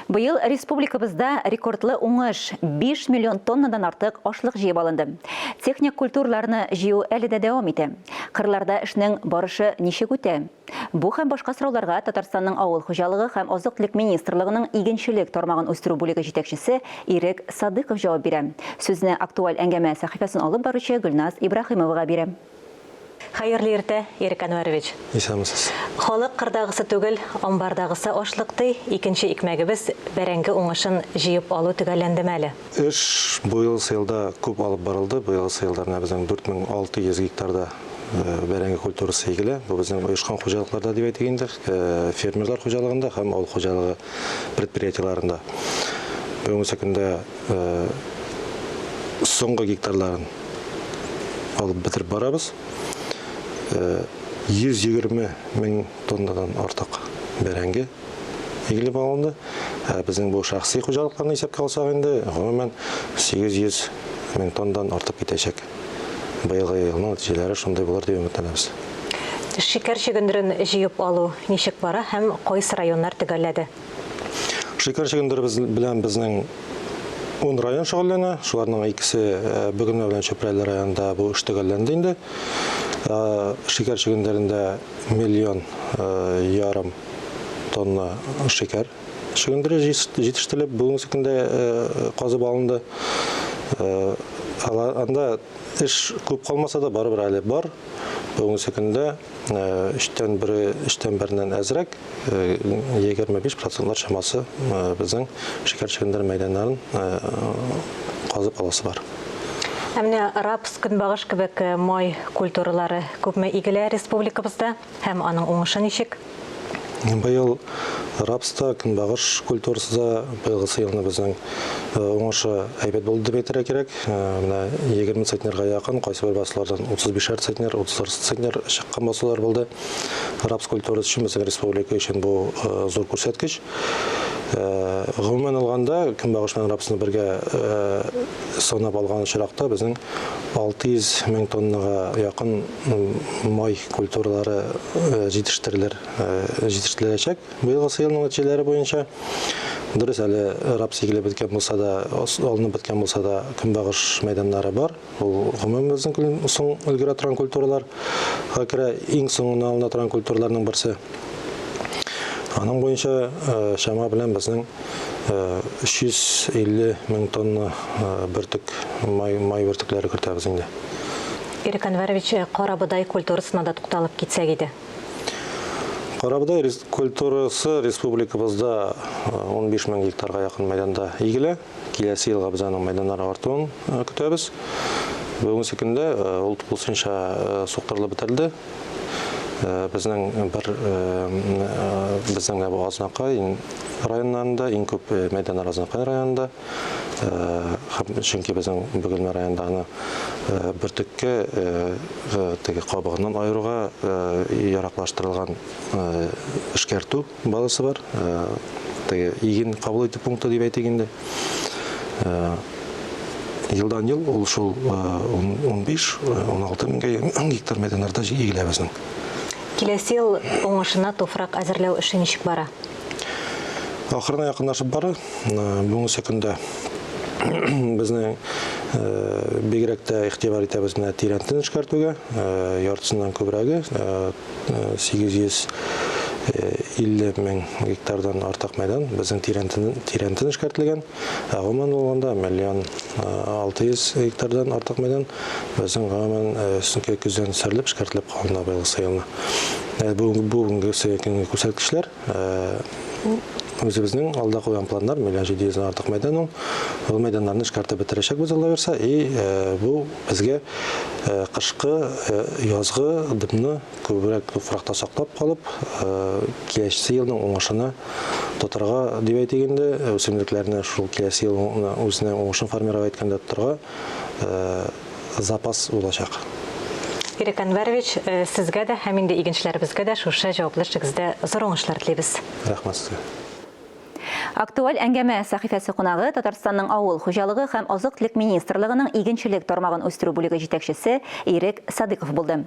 Быел республикабызда рекордлы уңыш, 5 миллион тоннадан артык ашлык җыеп алынды. Техник культураларны җыю әле дә дәвам итә. Кырларда эшнең барышы ничек үтә? Бу һәм башка сорауларга Татарстанның Авыл хуҗалыгы һәм азык-төлек министрлыгының игенчелек тармагын үстерү бүлеге җитәкчесе Ирек Садыйков җавап бирә. Сүзне Актуаль әңгәмә сәхифәсен алып баручы Гөлназ Ибраһимовага бирәм. Хәерле иртә, Ирек Әнвәрович. Исәнмесез. Халык кырдагысы түгел, амбардагысы ашлык ди, икенче икмәгебез, бәрәңге уңышын җыеп алу төгәлләндеме әле? Эш быелгысы елда күп алып барылды. Быелгысы елда менә безнең 4600 гектарда бәрәңге культурасы игелә. Бу безнең оешкан хуҗалыкларда дип әйтик инде, фермерлар хуҗалыгында һәм авыл хуҗалыгы предприятиеләрендә. Бүгенге көндә соңгы гектарларын алып бетереп барабыз. 120 мең тоннадан артык бәрәңге игелеп алынды. Безнең бу шәхси хуҗалыкларны исәпкә алсак инде, гомумән 800 мең тоннадан артып китәчәк. Быелгы елның нәтиҗәләре шундый булыр дип өметләнәбез. Шикәр чөгендерен җыеп алу ничек бара һәм кайсы районнар төгәлләде? Шикәр чөгендеребез белән безнең 10 район шөгыльләнә. Шуларның икесе э, Бөгелмә белән Чүпрәле районында бу эш төгәлләнде инде. Э, шикәр чөгендерендә миллион э, ярым тонна шикәр чөгендере җитештерелеп, бүгенге көндә казып алынды. Анда эш күп калмаса да, барыбер әле бар. Бүгенге көндә өчтән бере, өчтән береннән әзрәк, 25 процентлар чамасы безнең шикәр чөгендер мәйданнарын казып аласы бар. Ә менә рапс, көнбагыш кебек май культуралары күпме игелә республикабызда һәм аның уңышы ничек? Быел рапс та, көнбагыш культурасы да быелгысы елны безнең уңышы әйбәт булды дип әйтергә кирәк. Менә 20 центнерга якын, кайсы бер басулардан 35 центнер, 30 центнер чыккан басулар булды. Рапс культурасы өчен безнең республика өчен бу зур күрсәткеч. Гомумән алганда, көнбагыш белән рапсны бергә санап алган очракта безнең 600 мең тоннага якын май культуралары җитештерелер, җитештереләчәк быелгысы елның нәтиҗәләре буенча. Дөрес, әле рапс игелеп беткән булса да, алынып беткән булса да, көнбагыш мәйданнары бар. Ул гомумән безнең соң өлгерә торган культураларга керә, иң соңыннан алына торган культураларның берсе. Аның буенча чама белән безнең 350 мең тонна бөртек, май, май бөртекләре кертәбез инде. Ирек Әнвәрович, карабодай культурасына да тукталып китсәк иде. Карабодай культурасы республикабызда 15 мең гектарга якын мәйданда игелә. Киләсе елга без аның мәйданнары артуын көтәбез. Бүгенге көндә ул тулысынча суктырылып бетерелде. Безнең бер безнең бу Азнакай районнарында иң күп мәйданнар Азнакай районында. Чөнки безнең Бөгелмә районында аны бөртеккә теге кабыгыннан аеруга яраклаштырылган эшкәртү базасы бар. Теге иген кабул итү пункты дип әйтик инде. Елдан ел ул шул 15-16 меңгә гектар мәйданнарда игелә безнең. Киләсе ел уңышына туфрак әзерләү эше ничек бара? Ахырына якынлашып бара. Бүгенге көндә безнең бигрәк тә игътибар итәбез менә тирәнтен эшкәртүгә. Яртысыннан күбрәге 850 мең гектардан артык мәйдан безнең тирәнтен, тирәнтен эшкәртелгән. Ә гомумән алганда миллион 600 гектардан артык мәйдан безнең гомумән көздән сөрелеп эшкәртелеп калына быелгысы елны. Бүгенге көнге күрсәткечләр Үзебезнең алда куйган планнар, миллион 700 дән артык мәйдан ул. Ул мәйданнарны эшкәртеп бетерәчәкбез, Алла бирсә, и бу безгә кышкы, язгы дымны күбрәк туфракта саклап калып, киләсе елның уңышына тотарга дип әйтик инде, үсемлекләрне шул киләсе ел үзенең уңышын формировать иткәндә тотарга запас булачак. Ирек Әнвәрович, э, сезгә дә һәм инде игенчеләребезгә дә шушы җаваплы эшегездә зур уңышлар телибез. Рәхмәт сезгә. Актуаль әңгәмә сәхифәсе кунагы Татарстанның авыл хуҗалыгы һәм азык-төлек министрлыгының игенчелек тармагын үстерү бүлеге җитәкчесе Ирек Садыков булды.